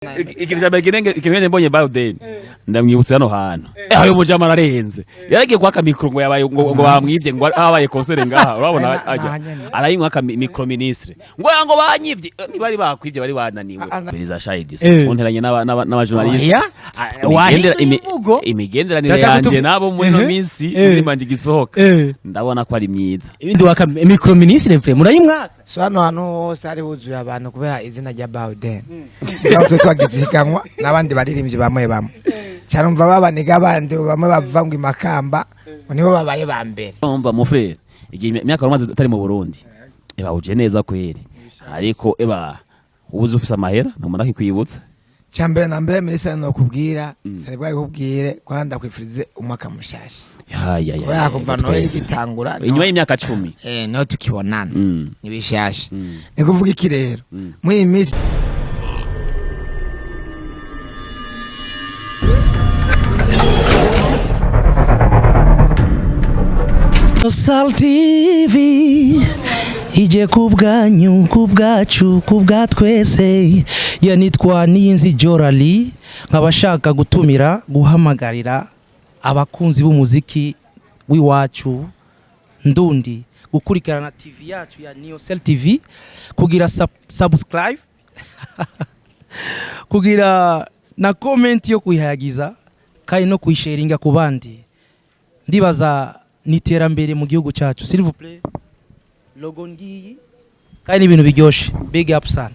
Ikintu cya mbere kinenge ikintu mbonye Biden, ndamwibutsa hano hantu hari umujama ararenze, yaragiye kwaka micro ngo yabaye ngo bamwivye, ngo habaye concert ngaha, urabona ajya arayimwaka micro ministre ngo banyivye. Ntibari bakwivye, bari bananiwe. Perezida Shahidi unteranye n'aba journaliste. Oya, wahinduye imvugo. Imigenderanire Ndashaka yanje nabo muri ino minsi, indirimbo yanje igisohoka, ndabona ko ari myiza. Ibindi waka micro ministre mfe murayimwaka. So hano hantu hose hari huzuye abantu kubera izina rya Bawden. Twe twagize ihiganwa n'abandi baririmbyi bamwe bamwe cyane, umva babaniga abandi bamwe bava ngo imakamba ngo nibo babaye ba mbere. Umva mon frère, igihe imyaka wari utari mu Burundi, eba uje neza kweri, ariko eba ubuze ufise amahera ntumara akikwibutsa. Cya mbere na mbere minisitiri nokubwira sari bwabikubwire kandi ndakwifurize umwaka mushasha. Ya ya ya. Kubera kuva Noheli Twese. gitangura Inyuma y'imyaka 10. No tukibonana ni bishasha. Ni kuvuga iki rero muri iyi minsi? Sal TV ije ku bwanyu, ku bwacu, ku bwa twese. Yanitwa Niyinzi Jorali, nkaba shaka gutumira, guhamagarira abakunzi b'umuziki w'iwacu ndundi gukurikirana TV yacu ya Niyosel TV, kugira subscribe, kugira na comment yo kuyihayagiza kandi no kuyisharinga ku bandi. Ndibaza ni iterambere mu gihugu cyacu. S'il vous plaît, logo ngiyi kandi ni ibintu biryoshe. Big up sana.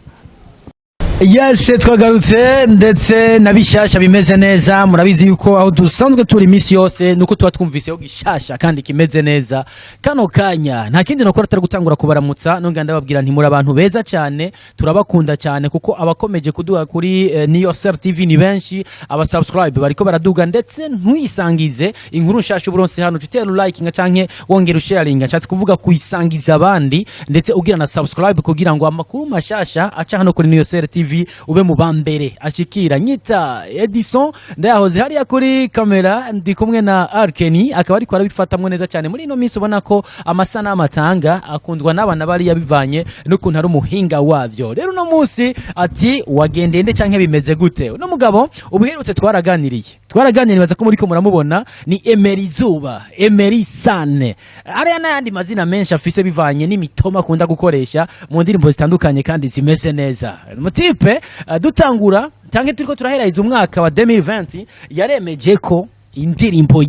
Yes, twagarutse ndetse na bishasha bimeze neza. Murabizi yuko aho dusanzwe turi iminsi yose nuko tuba twumviseho gishasha kandi kimeze neza. Kano kanya nta kindi nokora atari gutangura kubaramutsa, nongera ndababwira nti muri abantu beza cyane, turabakunda cyane, kuko abakomeje kuduha kuri Niyo Sel TV ni benshi, aba subscribe bariko baraduga, ndetse ntuyisangize inkuru nshasha uburonse hano, utera like nka canke wongera usharinga, nshatse kuvuga kuyisangiza abandi, ndetse ugira na subscribe kugira ngo amakuru mashasha aca hano kuri Niyo Sel TV ube mu bambere ashikira. Nyita Edison ndayahoze hariya kuri kamera, ndi kumwe na Arkeni, akaba ariko arabifatamwo neza cyane muri ino minsi. Ubona ko amasanamu atanga akundwa n'abana bariya bivanye n'ukuntu ari umuhinga wavyo. Rero uno munsi ati wagendeye nde canke bimeze gute? Uno mugabo ubuherutse twaraganiriye, baza ko muriko muramubona, ni Emery Zuba, Emery Sane, ariya n'ayandi mazina menshi afise bivanye n'imitoma akunda gukoresha mu ndirimbo zitandukanye kandi zimeze neza. Mutipe dutangura cyangwa turiko turaheraheza umwaka wa 2020, yaremeje ko indirimbo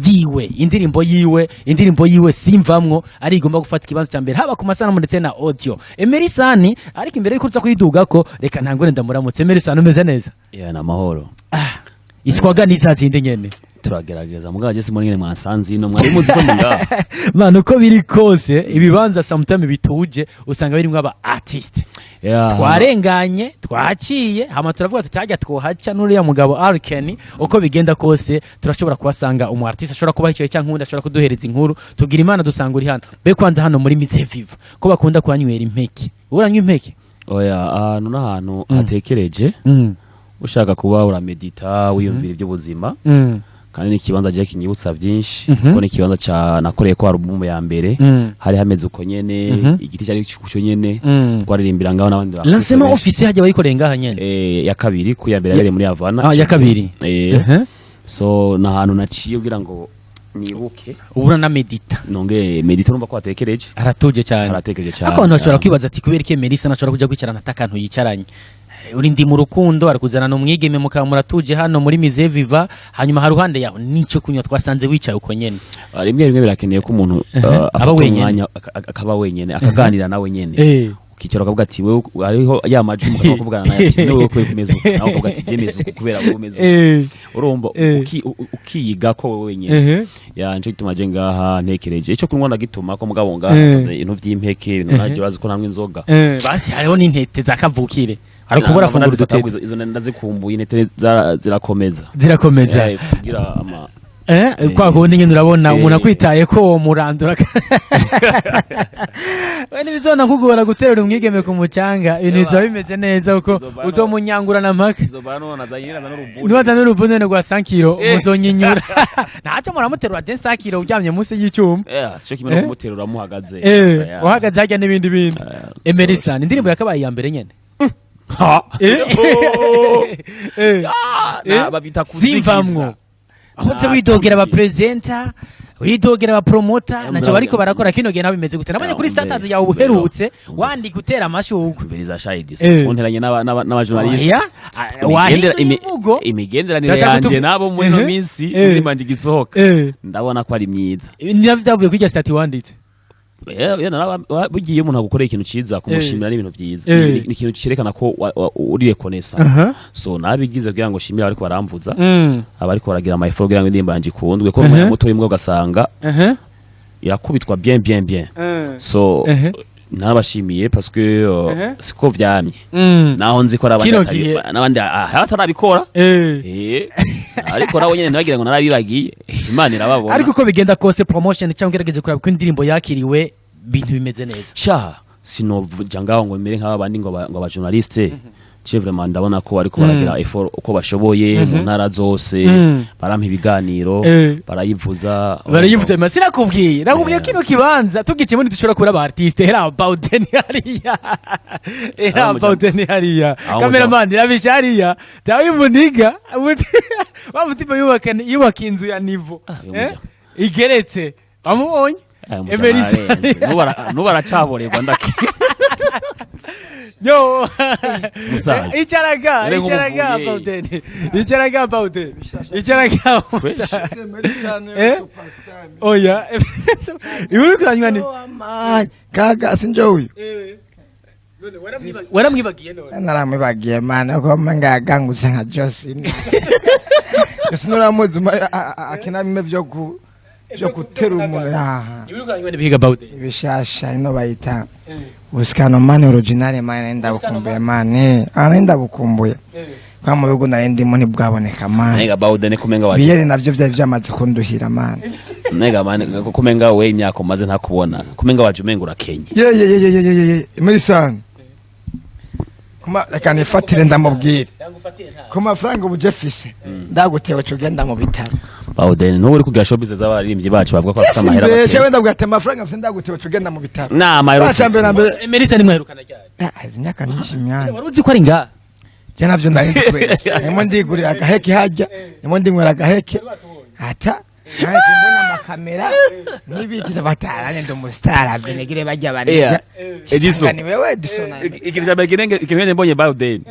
yiwe simvamwo ari igomba gufata ikibanza cya mbere haba ku masanamu ndetse na audio. Emery Sani, ariko imbere yuko uza kuyiduga ko reka ntangure ndamuramutse. Emery Sani, umeze neza? Ya, ni amahoro. Ah, iswaga ni za zindi nyene. Turagerageza mugabo je simoni nyene mwasanze ino, mwari muzi ko ndi ngaha. Man, uko biri kose ibibanza sometime bituje usanga birimwo aba artist. Twarenganye, twaciye hama turavuga tutajya twohaca n'uriya mugabo Arkeni, uko bigenda kose turashobora kuhasanga umu artist ashobora kuba yicaye cyangwa undi ashobora kuduhereza inkuru. Tubwira Imana dusanga uri hano. Be kwanza hano muri Mitse Viva ko bakunda kuhanywera impeke, uranywa impeke? Oya, ahantu n'ahantu hatekereje, ushaka kuba uramedita, wiyumvira iby'ubuzima, kandi ni ikibanza gihe kinyibutsa byinshi, kuko ni ikibanza ca nakoreye ko album ya mbere. Hari hameze uko nyene, igiti cyari cyo nyene, twaririmbira ngaho n'abandi ba Lancement benshi. officiel hajya bayikoreye ngaha nyene? Ya kabiri, ku ya mbere yabereye muri Havana. Ah, ya kabiri. So ni ahantu naciye kugira ngo nibuke. Ubura na medita. Nongere medita, urumva ko hatekereje. Haratuje cyane. Haratekereje cyane. Ariko abantu bashobora kwibaza ati kubera iki Melissa nashobora kuja kwicarana atakantu yicaranye? Uri ndi mu rukundo, arakuzana umwigeme, mukaba muratuje hano muri Mize Viva, hanyuma haruhande yaho nico kunywa twasanze wicaye uko nyene. Ah, rimwe rimwe birakeneye ko umuntu Aba afata wenyene. umwanya akaba wenyene, akaganira nawe nyene, ukicara ukavuga ati wewe hariho ya majwi mukaba kuvugana naye ati niwe ukwiye kumeza uku, nawe ukavuga ati je meze uku kubera wowe umeze uku. Urumva, ukiyiga ko wowe wenyene. Ya, nico gituma je ngaha ntekereje ico kunywa ndagituma ko mugabo ngaha nasanze ibintu vy'impeke, ibintu ntaje urazi ko namwe inzoga. Basi hariho n'intete za kavukire, ariko ubura fungura udutete. Izo ndazikumbuye, intete zirakomeza. Zirakomeza. Kugira ama Kwa kundi nyine urabona umuntu akwitaye ko uwo murandura we ntibizona kugora guterura umwigeme ku mucanga, ibintu bizaba bimeze neza kuko uzomunyangurana mpaka. Izo bano nazanye n'urubuni. Niba n'urubune rwa 5 kilo muzonyinyura, ntacyo muramuterura de 5 kilo uryamye munsi y'icyuma. Sico kimwe no kumuterura muhagaze. Uhagaze hajya n'ibindi bindi. Emerison, indirimbo yakabaye iya mbere nyene. Ha. Eh. Ah, babita kuzigiza. Simvamwo aho nze widogera aba presenter, widogera aba promoter, naco bariko barakora. Kino gihe nawe bimeze gute? Nabonye kuri status yawe uherutse wandika utera amashurwe. Mbere za shahidi kunteranye n'abajournaliste. Oya, wahinduye imvugo. Imigenderanire Ndashaka yanje nabo muri ino minsi, indirimbo yanje igisohoka, ndabona ko ari myiza. Navyo vyavuye kuri irya statut wanditse. Bugiye umuntu agukorera ikintu ciza, kumushimira n'ibintu vyiza. Ni ikintu cerekana ko uri reconnaissant. So nabigize kugira ngo shimire abariko baramvuza, abariko baragira ama effort kugira ngo indirimbo yanje ikundwe, ko umwanya muto imwe ugasanga irakubitwa bien bien bien. So narabashimiye parce que siko vyamye, naho nzi ko ari abandi Kino gihe- n'abandi batarabikora. Ariko nabo nyene ntibagira ngo narabibagiye, Imana irababona. Ariko uko bigenda kose, promotion cyangwa ugerageje kuraba ko indirimbo yakiriwe, ibintu bimeze neza. Sha, sinoja ngaho ngo mere nk'aba bandi ngo aba journaliste ce. Vraiment ndabona ko bariko baragira effort uko bashoboye mu ntara zose. Barampa ibiganiro, barayivuza. Barayivuze ma sinakubwiye, nakubwiye kino kibanza tugicemo ntidushobora kubura aba artiste. Era Bawden hariya, era Aho muja- Bawden hariya. Aho muja- Cameraman irabisha hariya tawe muniga wa mutima yubaka inzu ya niveau Uyu igeretse, wamubonye? Aya mujama Emerson. ararenze. Nubu aracaborerwa ndake. Yo. Musaza. Icaraga. Yari Icaraga. nk'umuvuye. Bawden icaraga, Bawden icaraga. Fresh. Eh? Oya, ibi uri kuranywa ni Kaga sinje uyu. Waramwibagiye none? Naramwibagiye mana, ko ngagangutse nka Josine. Josine uramuzi, akina bimwe vyo gutera umuntu yaha. Ibi uri kuranywa ni bihiga, Bawden? Ibishasha ino bayita Busikano man, original man. Ndabukumbuye man, ah, ndabukumbuye kwa mu bihugu nari ndimo ntibwaboneka man. Nega Bawden, kumenga waje. Biyeri navyo vyari vyamaze kunduhira man. Nega man, kumenga we imyaka umaze ntakubona, kumenga waje umenga urakenye. Ye ye ye ye ye ye ye, muri sana kuma, reka nifatire ndamubwire ku mafaranga ubu je fise ndagutewe ca ugenda mu bitaro. Bawden, nubu uri kugira showbiz z'abaririmbyi bacu bavuga ko bafite amahera Simbeshe. bakeye. Wenda bwate amafaranga mfise, ndagutewe ca ugenda mu bitaro. Nta mahera Baca ufise. mbere na mbere. Melissa nimwaherukana ryari? Ah, izi myaka myinshi myanya. Wari uzi ko ari ngaha? Je navyo nari nzi kweli, nimo ndigurira agaheke hajya, nimo ndinywera agaheke, ata nanjye mbona amakamera n'ibiki bataranye, ndi umusitari vinegere bajya Yeah. barya. Edison. Ni wewe Edison. Ikintu cya mbere kirenge ikintu mbonye Bawden,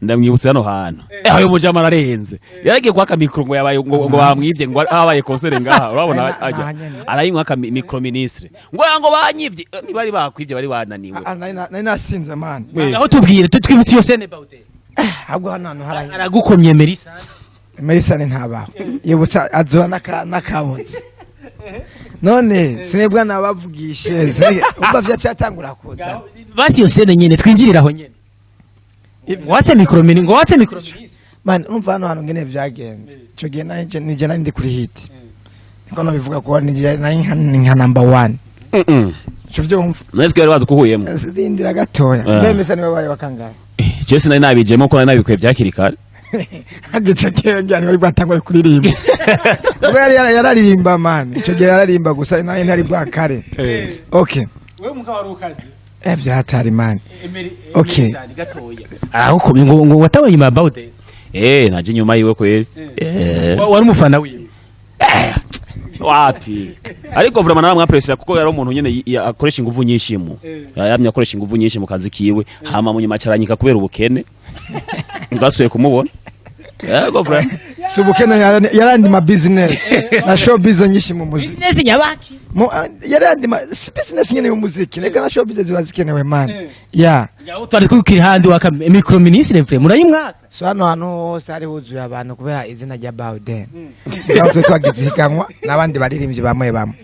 ndamwibutse hano hantu, ayo mujama ararenze, yaragiye kwaka micro ngo yabaye ngo bamwivye, ngo habaye concert ngaha, urabona ajya Aha nyene. arayinywa micro ministre ngo banyivye. Ntibari bakwivye, bari bananiwe. Ah, nari nasinze man. Aho tubwire, twibutse iyo scène, Bawden. Ahubwo hano hantu hari Aragukomye Melissa. Melissa ni ntabaho yibutsa azoba n'akabotsi none sinebwa nabavugishe umva vyacatangura kuza. Basi iyo scène nyene twinjirira aho nyene, ngo watse micro mini, ngo watse micro ministre. Man, umva hano hantu ngene vyagenze ico gihe, nanje nije nari ndi kuri hit, niko nabivuga ko nije nari nka number one. Ico vyumva. None twe bari badukuhuyemo. Rindira gatoya. Ah. Mbe Melissa niwe baye bakangahe? Je sinari nabijemo ko nari nabikuye byakiri kare. Ico gihe njyana bari bwatangure kuririmba, ubwo yari yararirimba man, ico gihe yararirimba gusa, nari ntari bwakare. Okay. Wewe mukaba wari ukaze. Vyahatari man. Okay. Gatoya aragukomye ngo watabaye inyuma ya Bawden. Naje nyuma yiwe kweli. Wari umufana wiwe? Wapi, ariko vraiment naramwapreciate kuko yari umuntu nyene akoresha inguvu nyinshi mu yamye akoresha inguvu nyinshi mu kazi kiwe, hama mu nyuma acaranyika kubera ubukene, ngasuye kumubona, yego vraiment. Si ubukene, yarandi ma business na show business nyinshi mu muziki. Business nyabaki? Yarandi ma si business nyene mu muziki, reka na show business ziba zikenewe man, yeah. Yaho twari twikiri handi waka micro ministre mfre murayimwaka. So hano hantu hose hari huzuye abantu kubera izina rya Bawden. Ngaho twe twagize ihiganwa n'abandi baririmbyi bamwe bamwe,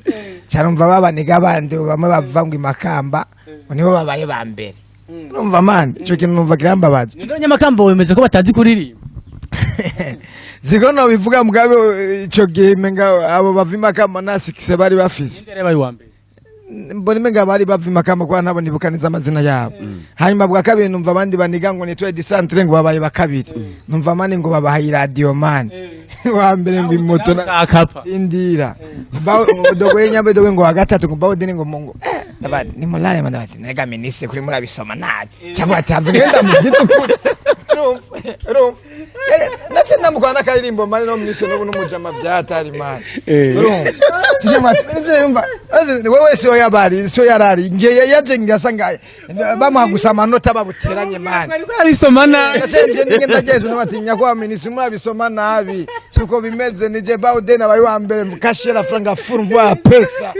cyane umva babaniga bandi bamwe bava ngo imakamba, ngo nibo babaye ba mbere. Numva man, ico kintu numva kirambabaje. None abanyamakamba wemeza ko batazi kuririmba? Ziko no bivuga mugabe, ico gihe menga abo bava imakamba nta sikise bari bafise. Ninde yabaye uwa mbere? Mbona imenga bari bava imakamba kwa nabo nibuka neza amazina yabo. Hanyuma bwa kabiri numva abandi baniga ngo nitwe disantre, ngo babaye bakabiri. Numva man ngo babahaye radio man. Wa mbere ngo imoto na Akapa. Indira dogo nyambe dogo ngo wa gatatu ngo Bawden ngo mungu ndaba ni morale ndaba nega ministre kuri murabisoma nabi cyavuga ati have ngenda mu by'ukuri, urumva urumva. Nace ndamukwana n'akaririmbo mani no ministre n'ubu n'umujama vyatari mani, urumva tuje mati ministre yumva wewe siyo yabari siyo yarari nge yaje ngasanga bamuha gusa amanota babuteranye mani. Ariko arabisoma nabi. Nacenje ndageze nabatinya kwa minisitiri murabisoma nabi, siko bimeze, nije Bawden abaye wa mbere kashera franga furu mvua pesa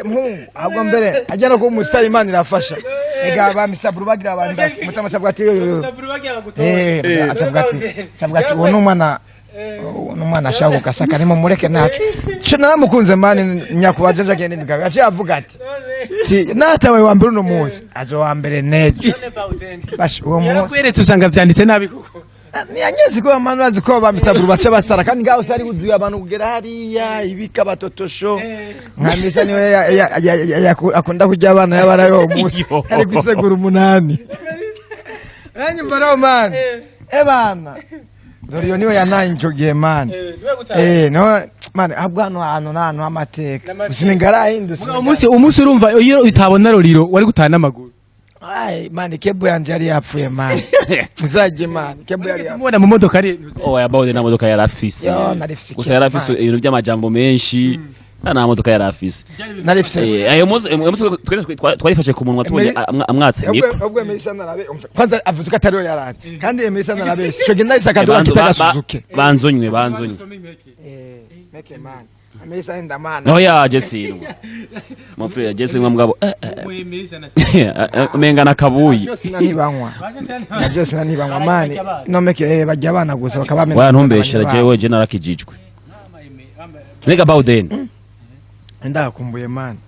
mpungu ahubwo mbere ajya no kuba umusitari, Imana irafasha ega ba Mr. Blue bagira abantu mutama cavuga ati yo yo yo acavuga ati uwo n'umwana ashaka gukasaka nimumureke naco co naramukunze mani nyakubahwa Jean Jacques n'imigabo yaciye avuga ati ti natabaye wa mbere uno munsi azo wa mbere nejo. Basha uwo munsi Yarakweretse usanga vyanditse nabi kuko. Ntiyanyezi ko abantu bazi ko ba Mr. Blue baca basara kandi ngaho usari wuzuye abantu kugera hariya ibika batotosho nka misa niwe akunda kurya abana y'abarayo uwo munsi. Yo. Ari kwisegura umunani nanyumva rero mani ebana dore iyo niwe yanaye ico gihe mani no mani ahubwo hano hantu n'ahantu h'amateka usimenga arahindutse. Umunsi urumva iyo utabona roriro wari gutaha n'amaguru. Ai mani, kebu yanje yari yapfuye mani, nzajye mani, kebu yari yapfuye. Mubona mu modoka ari Oya, Bawden nta modoka yari afise. Yo, nari mfise Gusa yari afise Imana. ibintu by'amajambo menshi, nta modoka yari afise. Nari mfise Ayo munsi ayo munsi twese twarifashe ku munwa tubonye amwatse mikro. Ubwo Emerisa narabe umva kwanza avuze ko atariwe yarari kandi Emerisa narabeshe ico gihe nahise akaduha kita gasuzuke. Banzonywe banzonywe. Meke man Emerisa ndamana. Oya, Jesse sinwa mon frère, Jesse sinwa mugabo umenga nakabuyi. Byose nanibanywa na byose nanibanywa mani no meke bajya abana gusa bakabamena. Oya, ntumbeshere, jewe je narakijijwe nega Bawden. Ndakumbuye mani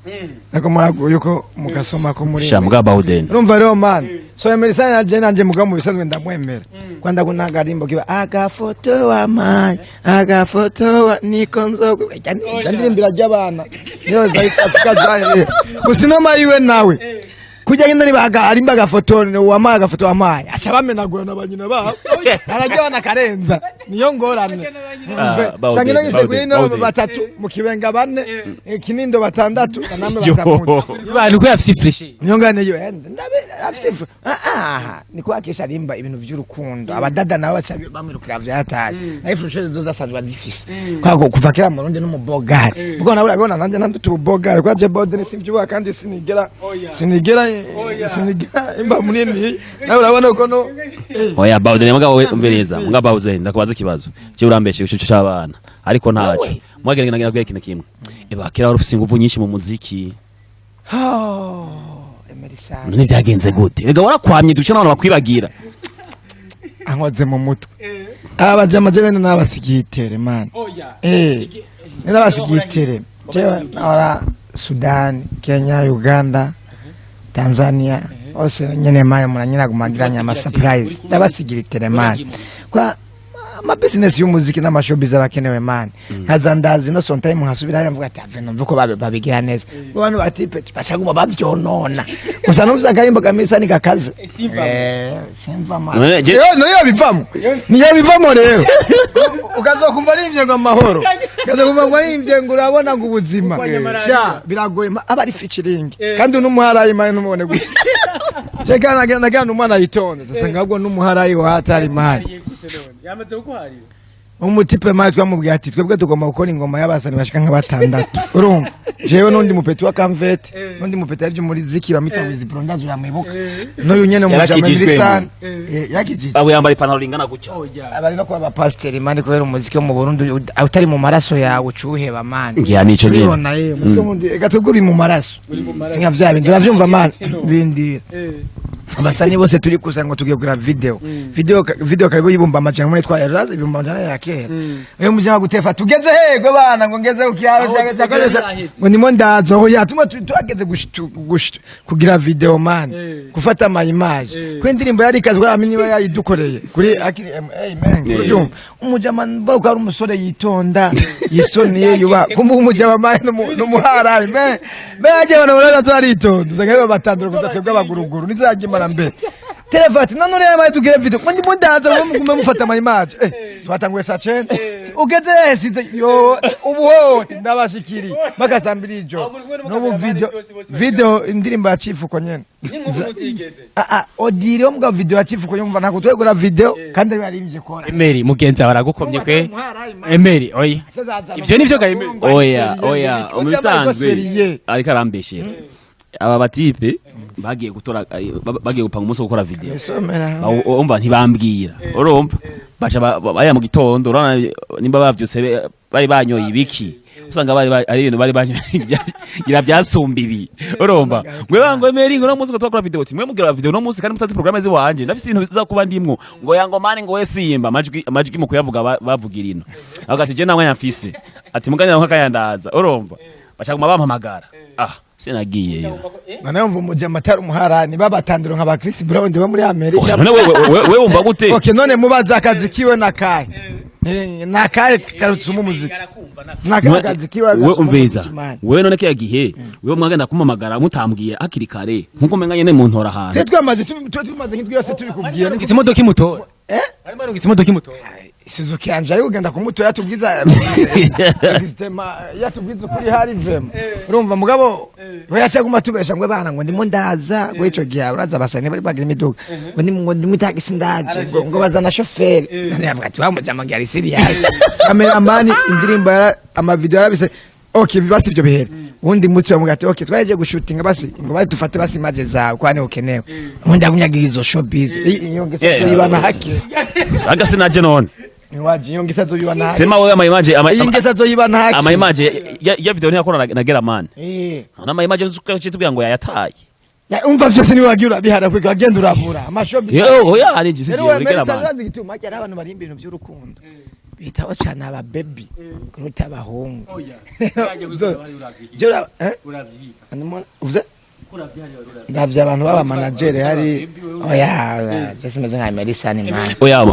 nako mwaguye uko mugasoma ko muri Sha mugabo Bawden. Urumva rero man, so Emerisa naje nanje mugabo mu bisanzwe ndamwemera kwanda kunagarimbo kiba agafoto wa mai agafoto wa niko nzogo ndirimbira ry'abana niyo zari Afrika zahere gusa ino mayiwe nawe kujya nyine niba arimba agafoto wamaye agafoto wamaye aca bamenagura na banyina babo arajya banakarenza niyo ngorane. Ah, Bawden, Sanga ino giseguye Bawden, ino Bawden. batatu mu kibenga bane kinindo batandatu namwe Yo. batamutse. Abantu ko yafise ifreshi. Niyo ngane yo ndabe afise ah ni kwa kesha arimba ibintu vy'urukundo abadada nabo baca bamwirukira vyatari nayo frushe zo zasanzwe azifise kwa kuva kera mu Burundi n'umubogari ubwo nawe urabona nanje nanduta ububogari kwa je Bawden simvyuba kandi sinigera imba munini nawe urabona uko no Oya Bawden, mugabo we umvereza, mugabo Bawden ndakubaza ikibazo je urambeshe ico c'abana ariko ntaco mwagerageza nagira kubwira ikintu kimwe eba kera wari ufise inguvu nyinshi mu muziki. Oh Emerisa. None byagenze gute? Rega warakwamye duce n'abantu bakwibagira. Ankoze mu mutwe aba jama jene n'abasigitere man n'abasigitere jewe nahora Sudan, Kenya, Uganda, Tanzania hose nyene mani muranyina gumagiranya ama surprise ndabasigira itere mani kwa ama business y'umuziki n'amashobiz abakenewe mani nkaza ndazi no sometime nkasubira hariya mvuga ati ave numve ko babigira neza bo bantu batipe bacaguma bavyonona gusa numvise akarimbo kamisa ni kakaze simvamo. None Niyo bivamo niyo bivamo rero ukazokumva ari ngo amahoro ukazokumva ngo ari ngo urabona ngo ubuzima sha biragoye aba ari featuring kandi n'umuharayi mani numubone gutya Cheka naga umwana yitonze sasa ngabwo n'umuharayi wa hatari mani. Yamaze kuguharira. Umutipe mani twamubwiye ati twebwe tugomba gukora ingoma y'abasani bashika nka batandatu, urumva jewe n'undi mupeti wa Kamvete n'undi mupeti yavyo muri ziki bamita Wizi Pro ndazi uramwibuka n'uyu nyene mujama. Yarakijijwe. Mirisani yakijijwe. Abo yambara ipantaro ingana gutya. Abari no kuba abapasiteri mani kubera umuziki wo mu Burundi utari mu maraso yawe ucuheba mani. Ngira nico nyene. Uribona umuziki wo mu Burundi ega twebwe uri mu maraso sinka vya bindi uravyumva mani bindira abasani bose turi kusa ngo tugiye kugura video karibu 100,000 muri twa yazaza 100,000 ya kera uyo mujama gutefa tugeze hego bana ngo ngeze ku kyaro Aho cya tugeze haheze. ngo ndimo ndaza aho yatuma tuhageze kugira video man gufata ama image ko indirimbo yari ikazwa amenye niba yayidukoreye kuri akiri man urumva umujama mbona ari umusore yitonda yisoniye yuba kumbe umujama man n'umuharayi man man agiye abantu baraza aritonda usanga aribo batandura kuruta twebwe abaguruguru nizajya imara mbere. Telefone ati none uriya maye tugire video, ngo ndimo ndaza, ngo mugume mufata ama image. Twatanguye saa 9, ugeze yasize yo ubu ndabashikiri mpaka saa 2 ijoro. N'ubu video indirimbo ya Chifuko nyene. Ah ah, odire mbwa video ya Chifuko, yumva ntabwo twegura video kandi ari yaririmbye kora. Emery, mugenzi wawe aragukomye kwe. Emery, oya, ivyo nivyo ga Emery. Oya, oya, mu bisanzwe ariko arambeshera. Aba batipe bagiye gutora, bagiye gupanga umunsi wo gukora video. Isomera. Umva, ntibambwira, urumva baca baya mu gitondo, urabona nimba bavyutse bari banyoye ibiki, usanga bari ari ibintu bari banyoye ngira byasumba ibi. Urumva mwe bango Emery ngo no munsi ngo twakora video, ati mwe mugira video no munsi kandi mutazi programme ziwanje, ndafise ibintu biza kuba ndimwo, ngo yango mani ngo we simba amajwi mu kuyavuga bavugira ino, avuga ati je nta mwanya mfise, ati muganira nk'akayandaza. Urumva baca guma bampamagara, ah, sinagiyeyo. None wumva umujama atari umuharani babatandiro nka ba Chris Brown bo muri Amerika? Oya, none wewe wumva gute? Okay, none mubaza akazi kiwe nakahe? Nakahe karutse umuziki? Nakahe akazi kiwe? We umviriza, wewe none kiya gihe wewe mwagenda kumamagara mutambwiye hakiri kare nkuko umenga nyene muntora ahantu. Twe twamaze tumaze nk'indwi yose tubikubwira. Barungitse imodoka imutora. Eh? Barimo barungitse imodoka imutora. Suzuki yanje ari kugenda kumutoya, yatubwiza sistema, yatubwiza ukuri hari vraiment. Urumva mugabo we yacaguma tubesha ngo bana ngo ndimo ndaza, ngo ico gihe uraza basane bari bagira imiduga, ngo ndimo, ngo ndimo taxi ndaje, ngo bazana shoferi. None yavuga ati wa mujama ngo yari serious, cameraman, indirimbo yara ama video yarabise. Okay, basi ibyo bihere. Ubundi munsi bamuga ati okay, twaje gushutinga, basi ngo bari dufate basi image zawe kwani ukenewe. Ubundi agunyagira izo showbiz iyo ngeso yibana hake. Aga sinaje none. Niwaje iyo ngeso azoyibana hake. Sema wewe ama image ama Iyi ngeso azoyibana hake. Ama image ya video ntiyakora na Geraman. None ama image nzuko ngo yayataye. Ya, umva, vyose niwe wagiye urabihara kwiga wagenda urabura amashobi. Yo, oya, ari njye Rero sigiye muri we Geraman. Urazi igituma cyari abantu barimba ibintu by'urukundo bitaho cyane aba baby kuruta abahungu. Eh? Uvuze ndavye abantu baba manager hari, oya oya, je simeze nka Melissa ni man. Oya,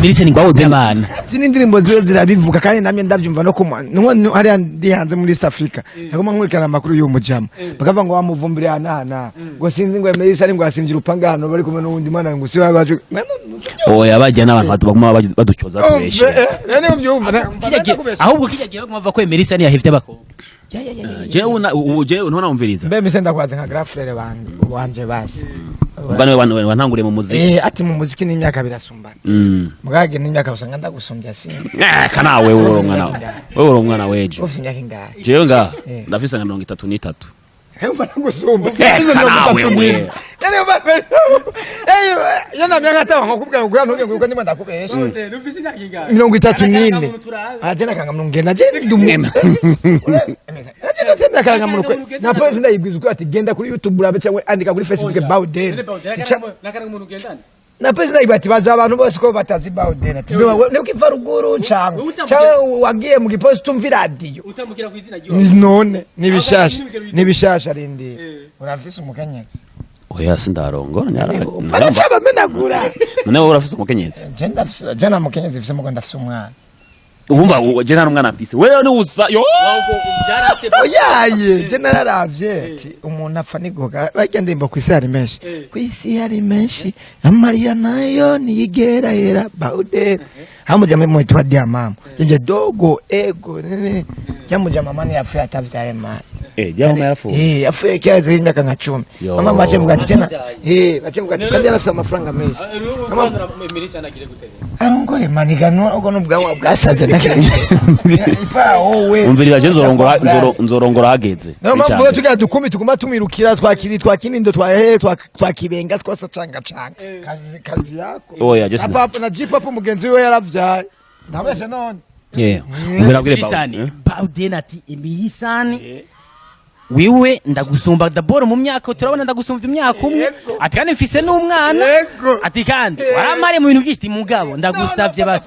Melissa ni ngo abana. Zino indirimbo ziwe zirabivuga kandi namye ndabyumva no kuma nko hariya ndi hanze muri East Africa, ndaguma nkurikirana amakuru y'uwo mujama, bakavuga ngo wamuvumbiriye aha ngo sinzi ngo Melissa ari ngo yasimvye urupanga hano bari kumwe n'uwundi mwana ngo si wabaje. Oya, bajya n'abantu baguma baducyoza kubesha. Niyo byumva. Ahubwo kijya gihe baguma bavuga ko Melissa ntiyahevye abakobwa. Jewe ubu jewe ntona umviriza. Mbe mise ndakwaze nka grand frère wanje basi. Ubwo niwe wantanguriye mu muziki. Eh, ati mu muziki n'imyaka birasumbana. Mugage n'imyaka usanga ndagusumbya, sinzi. Eh, kana wewe uri umwana, wewe uri umwana wejo. Ufite imyaka ingahe? Jewe nga Eh. ndafise nka 33. Umva, ndagusumba. Eh, Izo mirongo nawe itatu we. n'ine. Yani eh, yo na myaka ataba nkakubwira ngo gura ntuge ngo ndimo ndakubesha. 34. Aje nakanga mntu ngenda je ndi umuntu. Aje ndatemera karanga muntu kwe. Na polisi ndayibwiza uko ati genda kuri YouTube urabe cyangwa andika kuri Facebook Bawden. Na polisi ndayibwira ati baza abantu bose ko batazi Bawden. Ati mbe ukiva ruguru cyangwa wagiye mu gipolisi tumva iradiyo. Utamukira ku izina. None nibishasha nibishasha, rindi urafise umukenyezi? Oya, sindarongora. Baraca bamenagura. None wowe urafise umukenyezi? Je ndafise, je nta mukenyezi mfise, mugo ndafise umwana. Ubumva je nta n'umwana mfise, wewe ni usa yo. Oyaye, je nararavye ati umuntu apfa nigoga, barya ndimbo ku isi hari menshi, ku isi hari menshi, amarira nayo niyigera yera. Bawden hamuja muri mwitwa dia mama je dogo ego nene jamuja mama ni yapfuye atavyaye mama. Eh, jya mama yarapfuye? Eh, yapfuye kera imyaka nka 10. Yo. Mama bace mvuga ati jena bace mvuga ati kandi yarafise amafaranga menshi. Arongore maniga no ubwo n'ubwanwa bwasaze ndakirese ifa wowe. Umvirira, je nzorongora, nzorongora hageze. Niyo mpamvu rero tugira dukumi tuguma tumwirukira twakiri twakinindo twahehe twakibenga twose canga canga kazi kazi yako. Oya, je Na sina papa na G-pop mugenzi we yaravyaye, ndabeshe none. Yeah, umvira bwire Milisani Bawden. Bawden ati Milisani wiwe ndagusumba d'abord mu myaka, turabona ndagusumba imyaka umwe. Yego. Ati kandi mfise n'umwana. Yego. Ati kandi waramare mu bintu byinshi. Ati mugabo ndagusavye basi,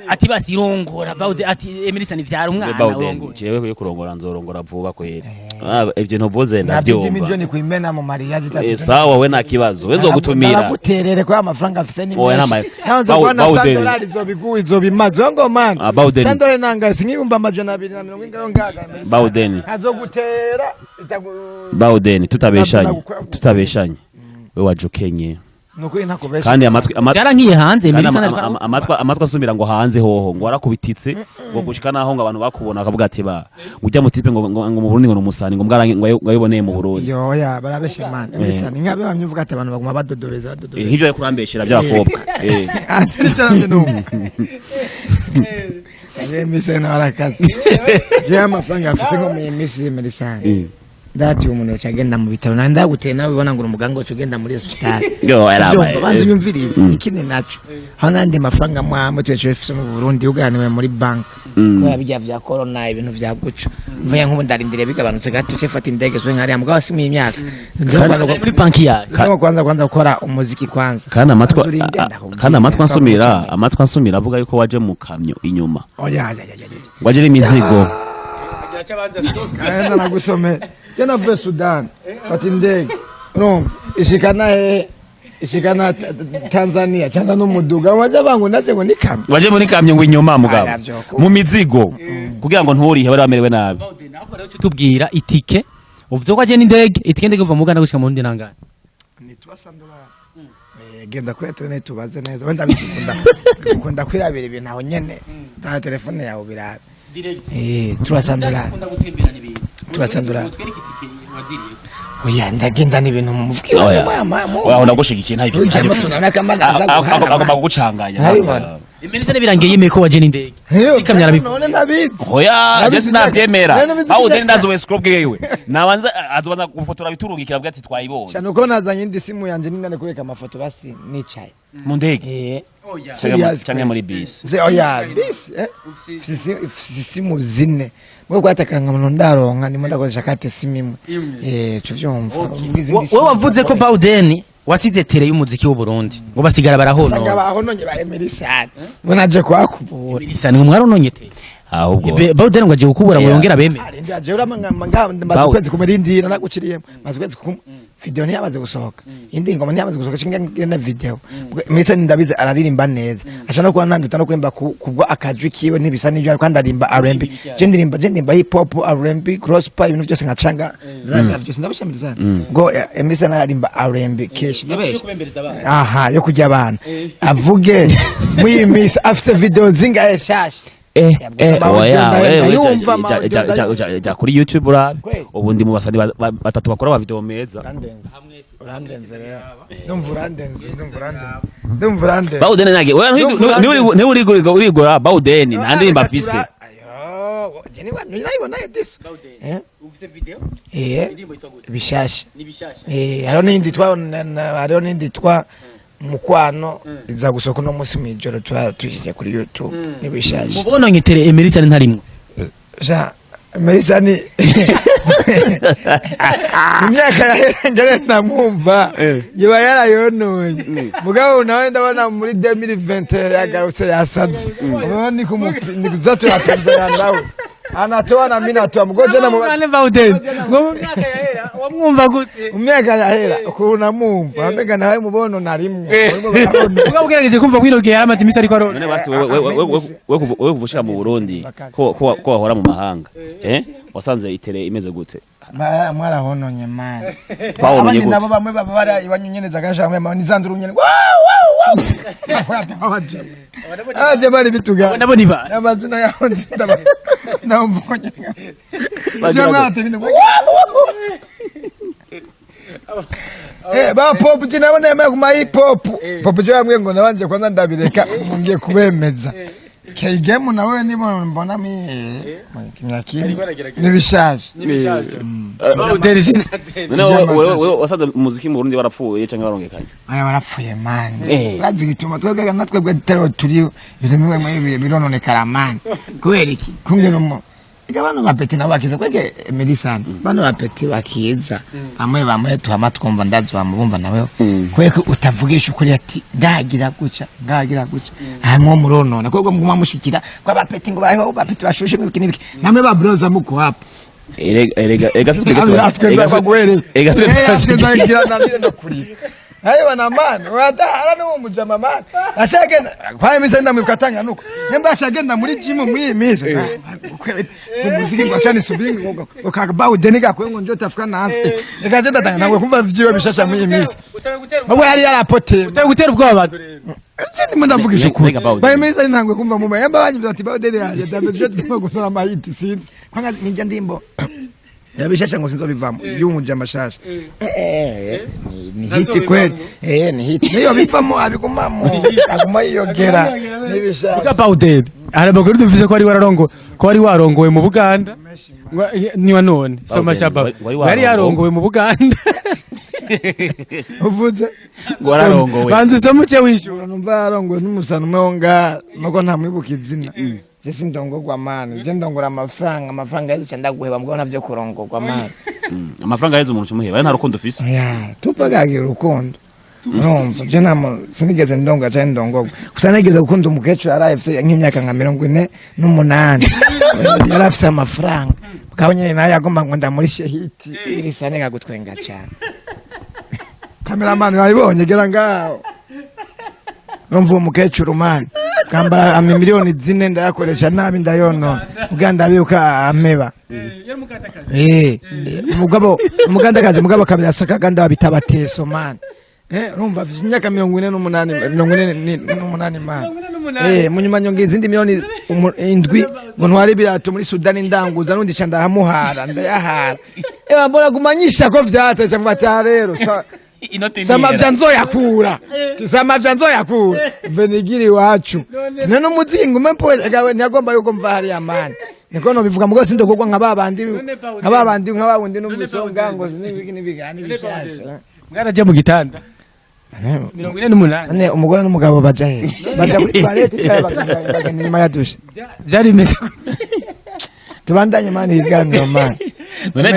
ati basi irongora Bawden, ati Emilisani vyara umwana Bawden, urongora. jewe yo kurongora nzorongora vuba kweli. Ah, ibyo ntuvuze na bidi ndabyumva. milioni kuimena mu mariage. Eh, sawa, we nta kibazo, we nzogutumira. Naraguterere kwa amafaranga afise ni Oya, menshi. Naho nzokuba na Bawden. sandolari izobiguha izobimaze ngo man. Ah, Bawden. Sandolari nanga sink'ibihumbi 270 ngaga. Bawden. Azogutera itagu Bawden, tutabeshanye, Nabwo tutabeshanye, we waje ukenye. Nukuri ntakubesha. Kandi amatwi Byarankiye hanze. Kandi Melissa. Amatwi asumira ngo hanze hoho ngo warakubititse, ngo gushika naho ngo abantu bakubona bakavuga ati ba ujya mu type ngo mu Burundi ngo numusani, ngo mbwarange ngo ayiboneye mu Burundi. Yoya, barabesha man. Melissa ni nkabe bamye uvuga ati abantu baguma badodoreza, badodoreza. Nk'ivyo yo kurambeshera by'abakobwa. Ati numva je mise narakazi, je amafaranga afise nko mu misi Melissa, ndati umuntu yoca agenda mu bitaro nandi ndaguteye nawe ubona ngo uri umuganga, uca ugenda muri hospital. Yo, yaraba. Byumva, banza unyumvirize. Ikindi naco, aho n'andi mafaranga mwamwe twese dufise mu Burundi uganiwe muri bank kubera bijya vya corona, ibintu vya guca mvuye nk'ubu ndarindiriye bigabanutse gato ce fata indege zwe nkariya mugabo si mu myaka. Muri banki yayo. Kwanza gukora umuziki kwanza. Kandi amatwi Banza urinde, ndakubwira. Kandi amatwi ansumira avuga yuko waje mu kamyo inyuma, Oya, ya, ya, ya, ya. waje n'imizigo. Kaenda nagusome. Je navuye Sudan, fata indege, urumva ishikana he, ishikana Tanzania canza n'umuduga waje bangu naje ngo ni kamyo. Waje muri kamyo ngo inyuma mugabo Aya, vyoko. mu mizigo kugira ngo nturihe, bari bamerewe nabi. Ahubwo rero tubwira itike uvuze ko aje n'indege, itike ndege kuva mu Uganda gushika mu Burundi nangana? Ni 300 dollars. Genda kuri internet ubaze neza, wenda bikunda ukunda kwirabira ibintu aho nyene, ta telefone yawe birabe. 300 dollars. Gukunda gutemberana ibintu. 300 dollars. Utwereke itike waziriye. Oya, ndagenda n'ibintu mu mufuka. Oya. Oya, ndagushigikiye nta Urya amaso nakamba naza guhara. Agomba kugucanganya. Ntabibona. Melissa birangiye yemeye ko waje n'indege, ikamyo arabivuga. None nabizi. Oya, Nabizi je sinavyemera. Nabizi. Aho udeni ndazi we scroll bwiwe nabanza azobanza gufotora biturungikira avuga ati twayibonye. Shana uko nazanye indi simu yanje nindane kureka amafoto basi nicaye. Mu ndege? Serious. Canke muri bisi? Mzee, oya, bisi mfise isimu zine mwe kwatakanga muntu ndaronka ndimo ndakoresha kate simu imwe, cuvyumva. Wowe wavuze ko Bawden wasize tere y'umuziki w'u Burundi ngo basigara Sanga barahonona. Bahononye ba Emerisane ngo naje kuhakubura. Melissa ni mwarononye tere. Ahubwo Bawden ngo agiye gukubura ngo yongere abemere. Arindi aje uramanga maze ukwezi kumurindira naguciriyemo, maze ukwezi kumwe video ntiyamaze gusohoka, indi ngoma ntiyamaze gusohoka, cinga ngenda video. Misa ndabizi araririmba neza, ashaka no kuba nanduta no kuririmba kubwo akajwi kiwe ntibisa n'ibyo, kandi aririmba R&B, je ndirimba hip hop, R&B, gospel, ibintu byose nkacanga rap byose ndabishamiriza ngo Emerson aririmba R&B keshi ndabesha aha yo kujya abana avuge muri misa afite video zingahe shasha. Gusa Oya, ndayumva, wewe, ja kuri YouTube urabe. Kweli. Ubu ndi mu basani batatu bakora ama video meza. Urandenze, urandenze rero, ndumva urandenze, ndumva urandenze, ndumva urandenze. Bawden nage oya, niwe urigora Bawden nta ndirimbo afise. Ayo, je niba nayibona diso. Ufise video? Eh. Bishasha. Ni bishasha. Eh, hariho n'indi twa hariho n'indi twa mukwano iza gusohoka uno munsi mw'ijoro tuba tuyishyize kuri YouTube, ni bishasha. Mubononye tere Emerson ntarimwe. Ja Melissa ni mu myaka yahera ngere ndamwumva yiba yarayononye, mugabo nawe ndabona muri 2020 yagarutse yasaze. Ubu ni ni kuza turapembera nawe anatoa na mimi natoa mgoje na Mwana Bawden ngo mu myaka yahera wamwumva gute? Mu myaka yahera ukuntu namwumva amega nawe mubono na rimwe barimo barabona. Ubwo ugerageje kumva kwino gihe yaramaze iminsi ariko arona. None basi wewe kuva ushika mu Burundi, ko wahora mu mahanga, wasanze itere imeze gute? Mwarahononye mani. Twahononye Abandi gute? nabo bamwe baba bari iwanyunyeneza gashamwe nizanduru nyene wow wow wow, aje bari bituga. Nabo ni ba Amazina yaho ndaba ndumva ko nyene Bagira je mwate ibintu wow wow. Ba pop je nabona yamaye kuma hip hop pop je yambwiye ngo nabanje kwanza ndabireka ngiye kubemeza. Kigemu nawe ndimo mbona mi kimya kimwe nibishaje. Bawden sinatera. None wewe wasanze umuziki mu Burundi warapfuye canke warongekanye? Aya, barapfuye mani. Urazi igituma twebwe na twebwe tutariho turi ibintu bimwe bimwe birononekara mani kubera iki kungena umu Ega bano bapeti nabo bakiza kwege Melisande, bano bapeti bakiza bamwe bamwe tuhama twumva ndazi bamubumva nawe kubera ko utavugisha ukuri ati ngagira guca ngagira guca hamwe muronona kwego muguma mushikira kwa bapeti ngo bariho bapeti bashushe n'ibiki n'ibiki namwe ba broza muko hapa. Erega erega erega si twebwe Atweza baguhereye. Erega si twe Atweza ngira na ndakurira. Ayo man, uradahara n'uwo mujama man. Ashagenda kwa iminsi ndamwibuka atanga nuko. Nyamba ashagenda muri gym muri iyi minsi. Umuziki ngo achane subingi ngo ukagaba udeni gakwe ngo njo tafuka naanze. Reka je ndatanga nawe kumva vyiwe bishasha muri iyi minsi. Mabwo yari yarapoteye. Utari gutera ubwoba abantu rero. Ndimo ndavugisha ukuri. Nenga Bawden. Baye minsi ntangwe kumva mu mayamba banyumva ati Bawden yaje ndambe tugomba gusora amahiti sinzi. Kwanga nijya ndimbo. Yabishasha ngo sinzobivamo yumuje amashasha. Ni hit kweli. Ni hit. Niyo bivamo abigumamo aguma yiyogera nibishasha. Vuga Bawden, hari amakuru dufise ko wari wararongo ko wari warongowe mu Buganda. Niwa none soma Bawden, shabab wari yari warongowe? yarongowe mu Buganda. Uvuze Ngo wararongowe? Banza usome uce wishura. Numva yarongowe n'umusano umwe wo nga nuko ntamwibuka izina. Je sindongorwa man, je ndongora amafaranga, amafaranga yazica ndaguheba mbwo navyo kurongorwa man. Amafaranga yaheze umuntu umuheba nta rukundo ufise. Ya, tupagagira urukundo. Urumva, je nta muntu sinigeze ndonga canke ndongorwa. Gusa nigeze gukunda umukecuru yari afise nk'imyaka nka 48. Yari afise amafaranga. Mugabo nyene nawe yagomba ngo ndamurishe hiti. Irisa nega gutwenga cane. Cameraman wayibonye gera ngaho. Urumva uwo mukecuru man. Kambara ama 4 miliyoni ndayakoresha nabi ndayonona. Uganda ndabibuka ameba. Mugabo umugandakazi mugabo kabiri asaka ganda babita bateso man. Urumva afise imyaka 48, 48 man. Munyuma nyonga izindi miliyoni 7 ngo ntware ibirato muri Sudani ndanguza nundi ca ndahamuhara ndayahara. Mbona gumanyisha ko vyatesha mvuga ati "Ah, rero sa samavya nzoyakura samavya nzoyakura venigiri iwacu tine n'umuziki ngume mpo gawe ntiyagomba yuko mva hariya man niko nobivuga mugo sindogogwa nka babandi nka babandi nka babundi n'umusonga ngo n'ibiki n'ibiki n'ibishasha. Mwaraje mu gitanda 48? None umugore n'umugabo baja he? Baja kuri toilette cyangwa bagenda inyuma ya douche? Byari bimeze gute? Tubandanye man, ibiganiro man. None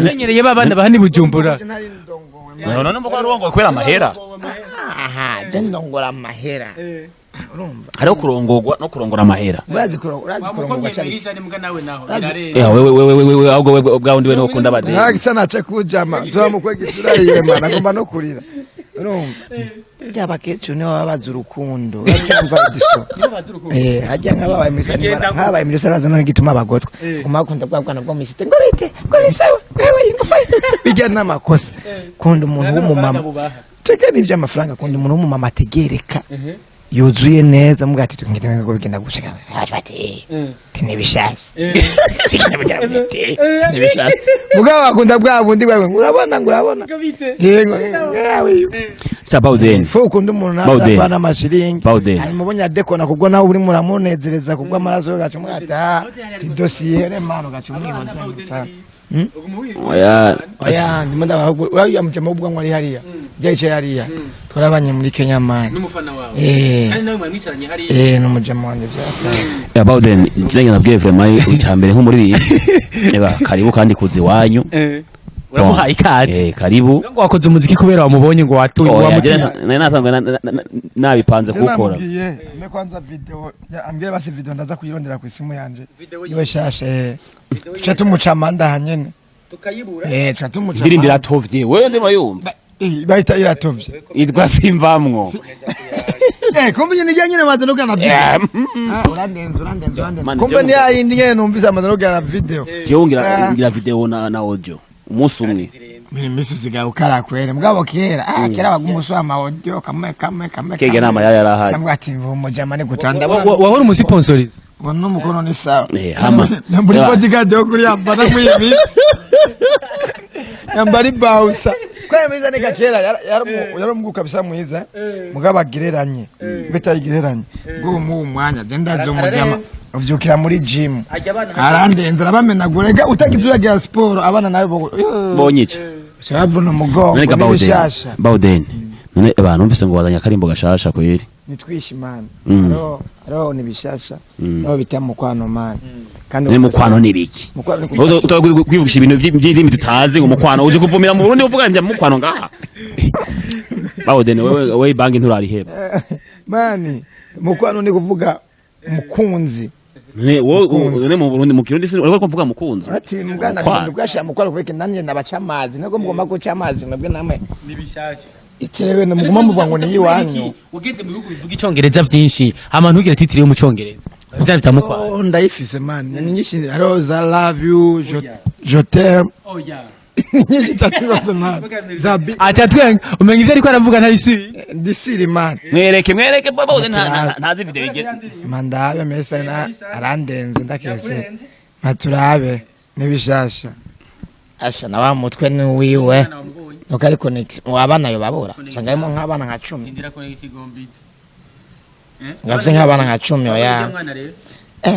Menyereye ba bana bahani Bujumbura. None mbona warongowe kubera amahera. Aha je ndongora amahera, urumva? Hariho kurongorwa no kurongora amahera. Urazi kurongorwa cyane. Eh, wewe wewe wewe wewe, ahubwo wewe bwa wundi we niwo ukunda abadeni. Nta nace kujama nzoba isura yiwe man, agomba no kurira, urumva? Burya abakecuru nibo baba bazi urukundo, urabyumva diso? Hajya nk'ababaye muri sare nk'ababaye muri sare none gituma bagotwa guma bakunda bwa bwana bwo misite ngo bite ngo bisawa wewe ngo fayi bijya n'amakosa. Kunda umuntu w'umumama tege n'ibyo amafaranga, kunda umuntu w'umumama ategereka yuzuye neza muga ati tugende ngo bigenda gushaka bati tinibishasha tinibishasha mugabo akunda bwa bundi bwawe ngo urabona ngo urabona yego yawe. Sa Bawden. Fo ukunda umuntu Bawden. natapana amashiringi. Bawden. Hanyuma ubonye adekona kubwo nawe urimo uramunezereza kubwo amaraso gaca umwata ti dosiye remano gaca umwibaza gusa. Oya. Oya, ndimo ndabaha uriya mujama w'ubwanwa ari hariya yicaye hariya twarabanye muri Kenya man. N'umufana wawe? Eh. Kandi nawe mwamwicaranye hariya? Eh, n'umujama wanjye byataye. Ya Bawden, njye nabwiye vraiment icyambere nk'umuririmbyi. Eba karibu kandi kuzi wanyu. Uramuhaye ikaze. Eh, karibu. Ngo wakoze umuziki kubera wamubonye ngo watuye Oya, wamutiye. njye nari nasanzwe nabipanze kuwukora. Namubwiye ambe kwanza video ambwiye basi video ndaza kuyirondera ku isimu yanje iwe shasha, tuca tumuca amanda hanyene. Tukayibura. Tuca tumuca. Indirimbo iratovye, wewe ndimo yumva. Bahita iratovye. Yitwa Simvamwo. Kumbe nyine nyine maze no gana video. Eh, Ah, urandenze urandenze urandenze. Man, Kumbe ni yayindi nyene numvise amaze no gana video. Jewe ngira video na audio umunsi umwe. Mimi usigaye ukara kwere mugabo kera kera baguma ama audio kamwe kamwe kamwe. Kege nama yari yarahari. Cyangwa ati mvumujama ni gutanda. Wahora umusponsoriza? Ngo n'umukono ni sawa. Hama. Muri bodyguard yo kuri yambara muri iyi minsi yambara ibawusa kwa mwiza nega kera yari umugu kabisa mwiza mugabo agereranye bitayigereranye ngo mu mwanya je ndazi umujama uvyukira muri gym arandenze arabamenagura. Ega utagize uragira siporo abana nawe bo Bonyica. bavuna umugongo. None ga Bawden. N'ibishasha. Bawden. None abantu numvise ngo wazanye akarimbo gashasha kweri. Nitwishe man. Hariho nibishasha niho bita mukwano man kandi. None mukwano ni biki? Mukwano ni Kwivugisha ibintu by'indimi tutazi ngo mukwano uje kuvumira mu Burundi uvuga njya mukwano ngaha. Bawden, wewe wewe banki nturariheba. Man, mukwano ni kuvuga mukunzi. None wowe none mu Burundi mu Kirundi uriko kuvuga mukunzi. Ati muganda Mukwano. bwasha mukwano kubeke nanye ndabaca amazi nako mugomba guca amazi mwebwe namwe. Nibishasha. Iterewe muguma muvuga ngo ni iwanyu. Ugeze mu bihugu bivuga icongereza vyinshi, hama ntugire titre yo mu congereza, ivyo bitamukwa. Oh, ndayifise man, ni nyinshi. Hariho za love you, je t'aime. Ni nyinshi cyane rwose man, za bi. Aca twenga, umenga ivyo ariko aravuga ntabisubiye. Ndisiri man. Mwereke, mwereke Bawden, ntazi video igeze. Mandabe mesa na arandenze ndakese maturabe n'ibishasha asha na wa mutwe ni wiwe nuko ari connect abana yo babura usanga harimo nk'abana nka 10, ngafise nk'abana nka 10. Oya,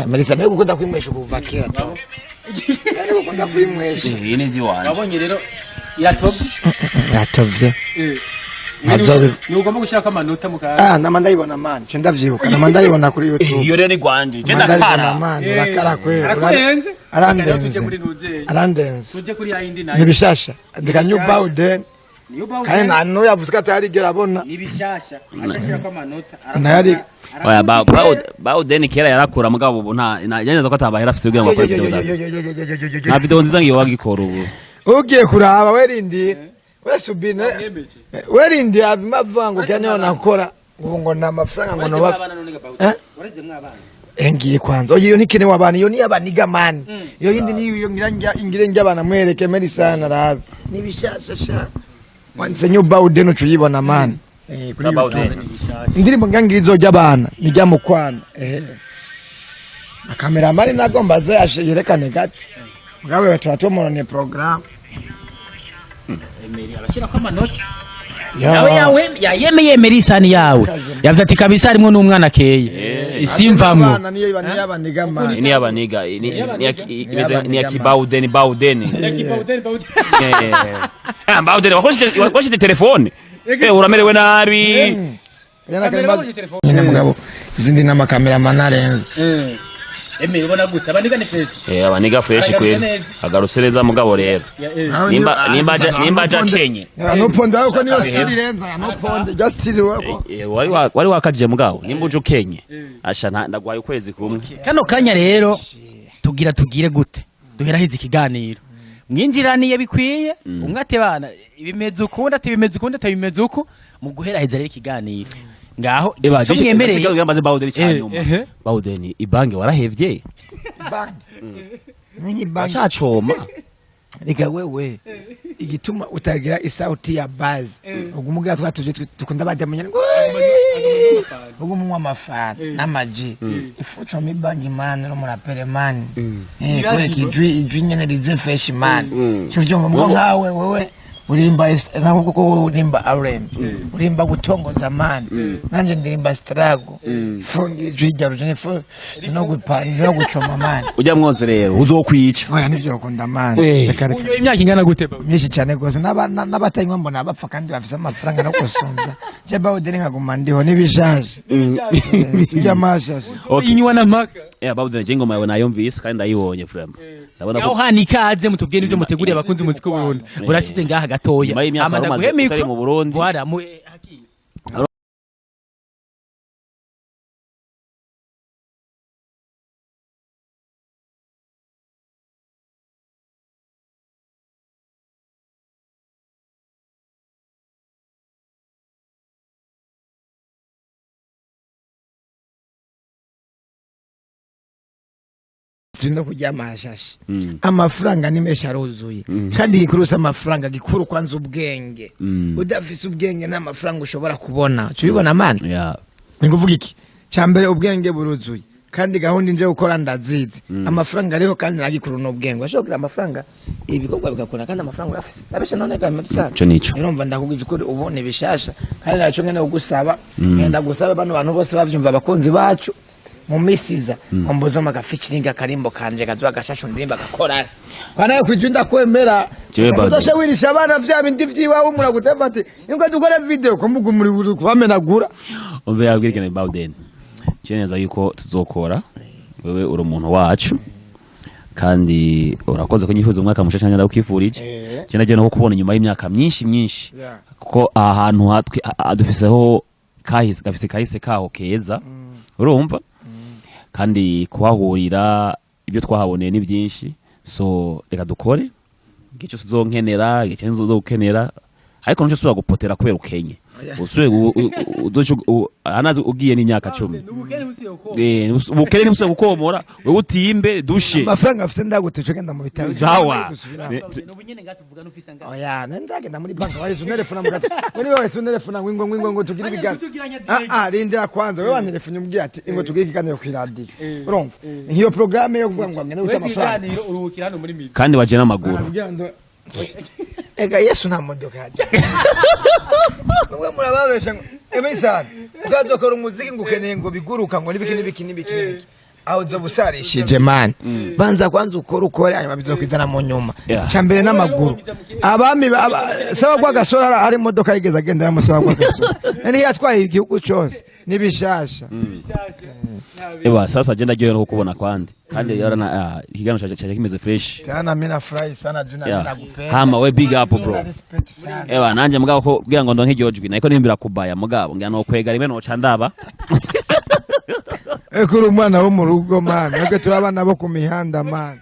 Melissa niwe gukunda kwimwesha kuva kera tu, niwe gukunda kwimwesha. Iyi ni iby'iwanje. Wabonye rero iratovye. Yatovye. Ntazobi. Ni ugomba gushaka amanota mu kanwa. Ah, nama ndayibona man, nce ndavyibuka, nama ndayibona kuri YouTube. Iyo rero ni gwanje je. Nama ndayibona. Ndakara. Man, urakara kweli. Arakurenze. Arandenze, arandenze. Tuje kuri yindi nayo. Nibishasha ndika new Bowden kandi nta n'uyavuze ko atarigera abona. Nibishasha, ashashirako amanota. Ntayari. Oya, Bawden kera yarakura, mugabo ubu nta yaneza ko atabahera afise kugira ngo akore video zawe. Nta video nziza ngiyo wagikora ubu. Ugiye kuraba werindira wese ubine werindira abima avuga ngo kya niyo nakora ubu ngo ni amafaranga ngo noba. Eh? Ngiye kwanza oya, iyo nikenewe abantu, iyo ni abaniga man, iyo yindi ni iyo ngira njya ingire njya abana mwereke Melissa rabe nibishasha sha wanditse new Bowden uca uyibona man. Kuri Sa Bawden. YouTube. Indirimbo ngira ngira izojya abana nijya mu kwana akameramani nagomba aze yerekane gato mugabo tuba tumunone programme. Arashirako amanota yawe yawe yayemeye Melissa ni yawe yavuze ati kabisa harimo n'umwana keye isimvamwo. Abana niyo niyo abaniga man. Ni y'abaniga, imeze ni ya kibawden Bawden. Ah, Bawden wakoresheje telefone. Uramerewe nabi. Nyine mugabo izindi n'amakameramani arenze. Emeye, ubona gute abaniga ni fresh? Abaniga fresh. Agarutse Kweli. neza. Agarutse neza, mugabo rero nimba aja Kenya. Nuponde wako niyo stili irenze aya nuponde just stili wako. Wari wakajije, mugabo nimba uje ukenye asha ndagwaye ukwezi kumwe. Kano kanya rero tugira tugire gute duherahize ikiganiro mwinjiraniye bikwiye, umwe ati bana ibimeze ukundi, ati bimeze ukundi, ati bimeze uku, mu guheraheza rero ikiganiro ngaho Eba icyo mwemereye. Maze Bawden cyanyuma. Bawden, ibange warahevye? Bangi nini bangi? Wacacoma. Reka wewe igituma utagira isauti ya bazi ubwo twa tuje dukunda bajya ngo ubwo munywa amafana n'amaji ifu ucoma ibangi man no murapere man, kubera ijwi nyene rize fresh man cyo byumva mbwo nkawe wewe urimba ntabwo kuko wowe urimba R&B, urimba gutongoza man, nanje ndirimba struggle, fungira ijwi rya ruje ifu no gupanga no gucoma man. Ujya mwose rero uzokwica. Oya, nivyo ukunda man. Reka reka. Unyoye imyaka ingana gute baba? Myinshi cyane rwose, n'abatanywa mbona bapfa kandi bafise amafaranga no gusumbya je Bawden nkaguma ndiho n'ibishaje by'amashaje. Okay. Inywa n'amaka. Bawden, je ingoma yawe nayumvise kandi ndayibonye vraiment, ndabona Aho ko hana ikaze mutubwire n'ibyo muteguriye abakunzi umuziki w'Uburundi. Burashize ngaha gatoya. Nyuma y'imyaka Hama wari umaze ndaguhe utari micro. mu Burundi. Voilà, mu haki. No kurya amashashi, amafaranga ni menshi aruzuye, kandi gikuru si amafaranga, gikuru kwanza ubwenge. Udafise ubwenge nta mafaranga ushobora kubona, tubibona man. Ni kuvuga iki cya mbere, ubwenge buruzuye kandi gahunda nje gukora ndazizi, amafaranga ariho kandi nagikuru n'ubwenge. Washobora kugira amafaranga ibikorwa bigakunda kandi amafaranga urafise nabeshe none ga muri. Ico nico. Urumva ndakubwije ukuri, ubona ibishasha kandi naco ngene kugusaba, ngenda gusaba bano bantu bose bavyumva, abakunzi bacu mu misiza kombozo maka featuring akarimbo kanje kazuba gashasha ndirimba gakorasi kana kwijunda ndakwemera. Jewe Bado. Udasha wirisha abana vya bindi vyiwawe muraguteva ati inga dukore video ko mugumuri uri kubamenagura. Umve yabwirikane Bawden, je neza yuko tuzokora, wewe uri umuntu wacu kandi urakoze ko nyifuza umwaka mushasha cyane ndakwifurije. Je nagiye no kukubona inyuma y'imyaka myinshi myinshi kuko aha hantu hatwe dufiseho kahise, gafise kahise kaho keza, urumva, kandi kuhahurira ibyo twahaboneye ni byinshi. So reka dukore igihe cyose uzonkenera, igihe cyose uzokenera. Ariko ntuce usubira gupotera kubera ukenye, usubire uzoce anazi ugiye n'imyaka 10. Ubukene ntibusubire gukomora wewe, utimbe dushe. Amafaranga afise ndagute genda mu bitaro. Sawa. Oya, ndagenda muri banki wahise unterefona mugati muri wahise unterefona ngo ingo ngo tugire ibiganiro. Ah ah, rindira kwanza, wewe wantelefone umbwira ati ingo tugire ikiganiro ku iradiyo. Urumva nk'iyo programme yo kuvuga ngo ngende guta amafaranga? Uruhukira hano muri midi. Kandi waje n'amaguru. Arabwira ngo ega Yesu nta modoka yaje. Mwe murababesha ngo emisana ukazokora umuziki ngo ukeneye ngo biguruka ngo nibiki nibiki nibiki nibiki, aho uzoba usarishije man. Banza kwanza ukore ukore, hanyuma bizokwizana mu nyuma. Cya mbere n'amaguru. Abami saba kwa gasore hari imodoka yigeze agenderamo? Saba kwa gasore nari yatwaye igihugu cyose n'ibishasha. Ewa, sasa je ndaryohewe no kukubona kwandi, kandi yarana ikiganiro cyaje kimeze fresh. Tena mimi nafurahi sana juu nakupenda. Hama we, big up, bro. Respect sana. Ewa, nanje mugabo ko kugira ngo ndonke iryo jwi nariko nimbira kubaya, mugabo ngira no kwega rimwe noca ndaba. Eko uri umwana wo mu rugo man, mwebwe turi abana bo ku mihanda man.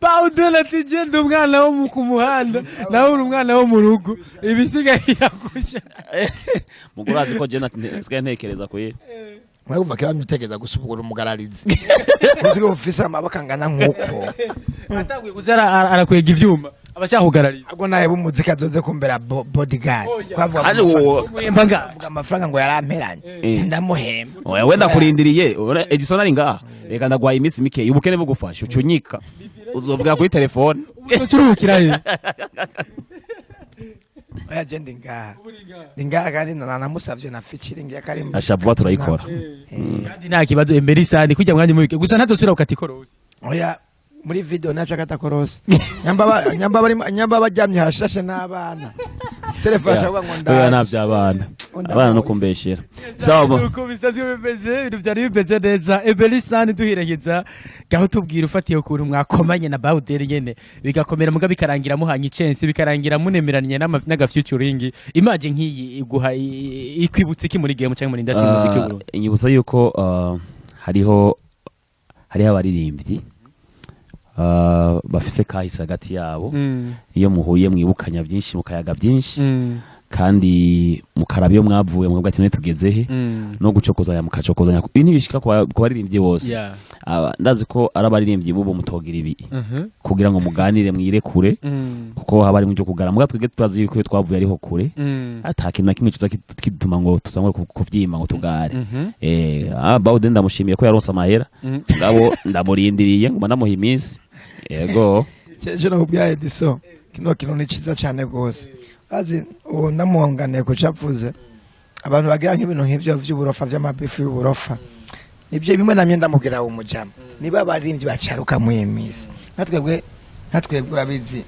Bawudeni ati genda umwana wo ku muhanda, nawe uri umwana wo mu rugo, ibisigaye biragusha. Muguru azi ko je nsigaye ntekereza kuye. Mwe kuva kera mutekereza gusubura umugararizi, usigaye ufise amaboko angana nk'uko. Atanguye kuza arakwega ivyuma, abashaka kugarariza. Ahubwo nawe b'umuziki azoze kumbera bodyguard. Kwavuga Kandi Umuhemba nga avuga amafaranga ngo yaramperanye, sindamuhemba. Oya, wenda kurindiriye ubona Edison ari ngaha, reka ndagwaye iminsi mike, ubukene bugufasha ucunyika uzovuga kuri telefone. Ucuruhukira he? Oya, je ndi ngaha, ndi ngaha, kandi nanamusavye na featuring ya Karimba. Asha vuba turayikora. Kandi nta kibazo, Emery Sani kujya mwanya mubike gusa ntazosubira gukata ikorosi. Oya, muri video naco akata korosi, nyamba nyamba bari nyamba baryamye hashashe n'abana, telefone ashaka ngo Oya. ndaje. Ntavy'abana, abana no kumbeshera, sawa bo. Uko bisanzwe bimeze, ibintu byari bimeze neza. Emery Sani, duheraheza gaho, tubwira ufatiye ukuntu mwakomanye na Bawuderi nyene bigakomera, muga bikarangira muhanye icensi, bikarangira munemeranye n'aga featuring. Image nk'iyi iguha ikwibutsa iki muri game cyangwa muri industry y'umuziki w'Uburundi? Inyibutsa yuko hariho abaririmbyi bafise kahise hagati yabo. Iyo muhuye mwibukanya byinshi, mukayaga byinshi, kandi mukaraba iyo mwavuye, mukavuga ati none tugeze he, no gucokozanya mukacokozanya. Ibi ntibishika ku baririmbyi bose. Ndazi ko ari abaririmbyi bubo mutogira ibi kugira ngo muganire mwirekure, kuko haba harimo ibyo kugara. Muga twebwe turazi yuko iyo twavuye ariho kure, ata kintu na kimwe kiza kidutuma ngo tutangure kuvyima ngo tugare. Bawude ndamushimiye ko yaronse amahera, ngabo ndamurindiriye nguma ndamuha iminsi, yego. Cyeje nakubwira Edison, kino kintu ni cyiza cyane rwose. Azi ubu ndamuhonganiye ku cyavuze, abantu bagira nk'ibintu nk'ibyo by'uburofa, by'amabifu y'uburofa, nibyo bimwe namye ndamubwira uwo mujama, niba abaririmbyi bacaruka muri iyi minsi nka twebwe urabizi.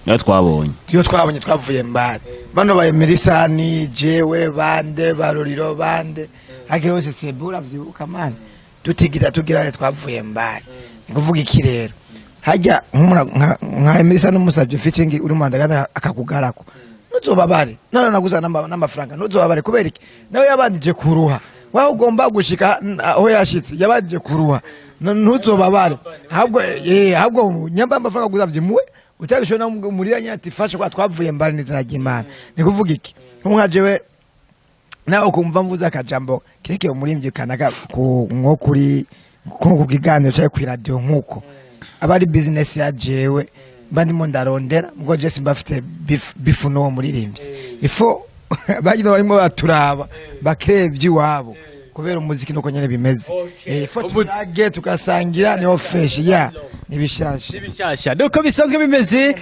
Nayo twabonye. Iyo twabonye twavuye mbari bano ba Emirisani, jewe, bande baruriro bande hakiri hose sebe, uravyibuka man, tutigira tugirane twavuye mbari. Ni kuvuga iki rero? Hajya nka Emirisani umusavye featuring uri mu Rwanda akakugarako, ntuzobabare none naguza n'amafaranga, ntuzobabare. Kubera iki? Nawe yabanjije kuruha, wawe ugomba gushika aho yashitse yabanjije kuruha. Ntuzobabare, ahubwo ahubwo nyamba amafaranga guzavye muwe utabishobora muri ya nyati fasha kwa twavuye mbali n'izina ry'Imana. Ni kuvuga iki? Nka jewe nawe ukumva mvuze akajambo kerekeye umurimbyi kanaka ku nko kuri nko ku kiganiro cyangwa ku radio, nkuko aba ari business ya jewe mba ndimo ndarondera, ubwo je simba mfite beef n'uwo muririmbyi. Ifo bagira barimo baturaba bakireba iby'iwabo, kubera umuziki nuko nyene bimeze. Ifo tuyage tugasangira, niho fresh ya nibishasha. N'ibishasha nuko bisanzwe bimeze.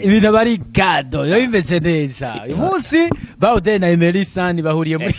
Ibintu aba ari gado, biba bimeze neza. Uyu munsi Bawudeni na Emery Sani bahuriye muri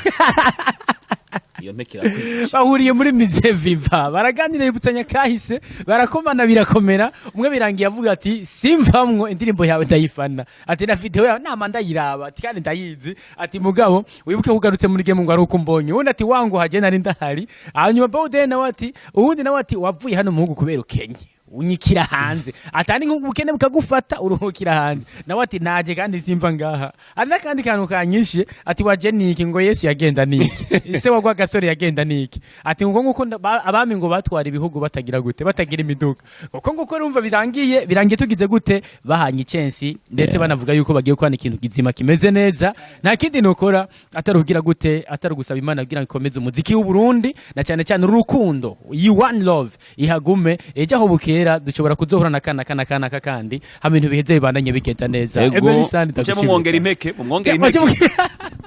Iyo mpeke irakwica. Bahuriye muri Mize Viva, baraganira, bibutsanya kahise, barakomana birakomera. Umwe birangiye avuga ati simvamwo, indirimbo yawe ndayifana, ati na video yawe nama ndayiraba, ati kandi ndayizi, ati mugabo wibuke ko ugarutse muri game ngo ari uko umbonye. Uwundi ati wangu haje nari ndahari. Hanyuma Bawudeni nawe ati, uwundi nawe ati wavuye hano muhugu kubera ukenye. Unyikira hanze, atandi nk'ubukene bukagufata, uruhukira hanze. Nawe ati naje kandi simva ngaha. Hari n'akandi kantu kanyishe, ati waje niki? Ngo Yesu yagenda niki? Se wagwa gasore yagenda niki? Ati ngo nguko abami ngo batwara ibihugu batagira gute? Batagira imiduga. Kuko nguko urumva birangiye tugize gute? Bahanye icensi ndetse banavuga yuko bagiye gukorana ikintu kizima kimeze neza. Nta kindi nukora atari ugira gute? Atari ugusaba Imana kugira ngo ikomeze umuziki w'u Burundi, na cyane cyane urukundo, you one love, ihagume. Ejo aho bukera dushobora kuzohura na kana kana kana kandi hamwe ibintu biheze bibandanye bigenda neza. Ego. Emery Sun, Muce ndagushimira. mumwongera impeke, mumwongera impeke,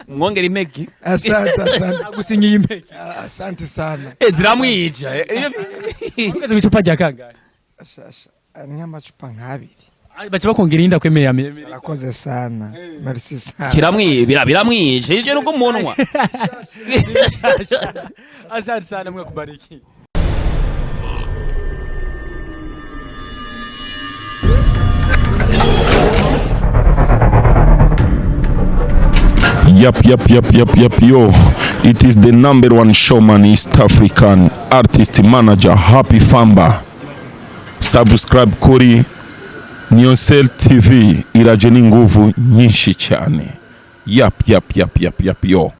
mumwongera impeke. Asante, asante. Agusinyiye impeke. Asante sana. Ziramwica. Ugeze ku icupa rya kangahe? Asha, asha, ni nk'amacupa nk'abiri. Ah, baca bakongera iyindi akwemeye. Arakoze sana, merci sana. Kiramwibira, biramwica ibyo nubwo umunwa. Asante sana, mwakubariki. Yep, yo. It is the number one showman, East African artist manager, Happy Famba. Subscribe kuri Niyonsel TV, iraje n'inguvu nyinshi cyane. Yap, yap, yap, yap, yap, yo.